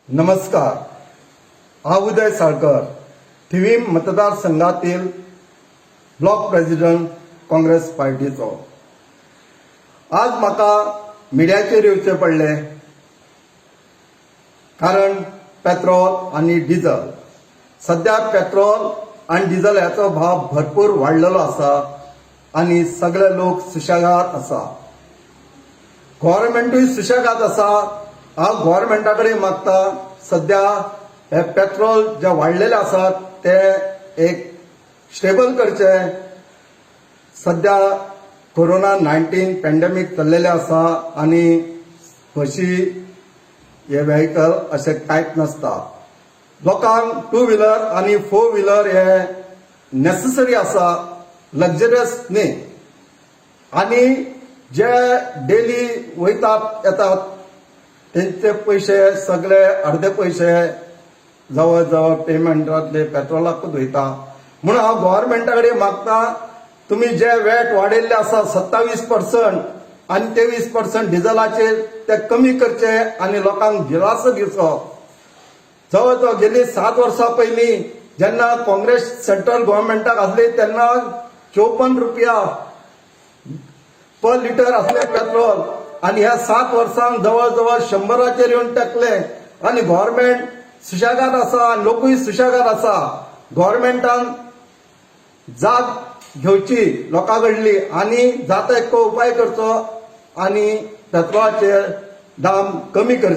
नमस्कार. हांव उदय साळकर, थिवीम मतदारसंघातील ब्लॉक प्रेसिडेंट काँग्रेस पार्टीचो. आज म्हाका मिडियाचेर येवचें पडलें, कारण पेट्रोल आनी डिझल, सध्या पेट्रोल आनी डिझल ह्याचो भाव भरपूर वाडलेलो आसा आनी सगळे लोक सुशेगाद आसा. गव्हर्मेंटूय सुशेगाद आसा. हांव गव्हर्मेंटा कडेन मागता, सध्या हे पेट्रोल जे वाडलेले आसात ते एक स्टेबल करचे. सध्या कोरोना 19 पॅन्डेमीक चल्लेले आसा आनी बशी हे व्हेकल अशें कांयच नासता. लोकांक टू व्हिलर आनी फोर व्हिलर हे नेसेसरी आसा, लक्झरियस न्ही. आनी जे डेली वयतात येतात तेंचे पयशे सगळे, अर्दे पयशे जवळ जवळ पेमेंटांतले पेट्रोलाकूच वयता. म्हणून हांव गव्हर्मेंटा कडेन मागता, तुमी जे वेट वाडयल्ले आसा 27% आनी 23% डिझलाचेर, ते कमी करचे आनी लोकांक दिलासो दिवचो. जवळ जवळ गेली 7 वर्सां पयलीं जेन्ना काँग्रेस सेंट्रल गव्हर्मेंटाक आसली तेन्ना 54 रुपया पर लिटर असलें पेट्रोल आनी ह्या 7 वर्सांक जवळ जवळ 100चेर येवन टेकले. आनी गव्हर्मेंट सुशेगाद आसा आनी लोकूय सुशेगाद आसा. गव्हर्मेंटान जाग घेवची लोकां कडली आनी जाता इतको उपाय करचो आनी पेट्रोलाचेर दाम कमी करचे.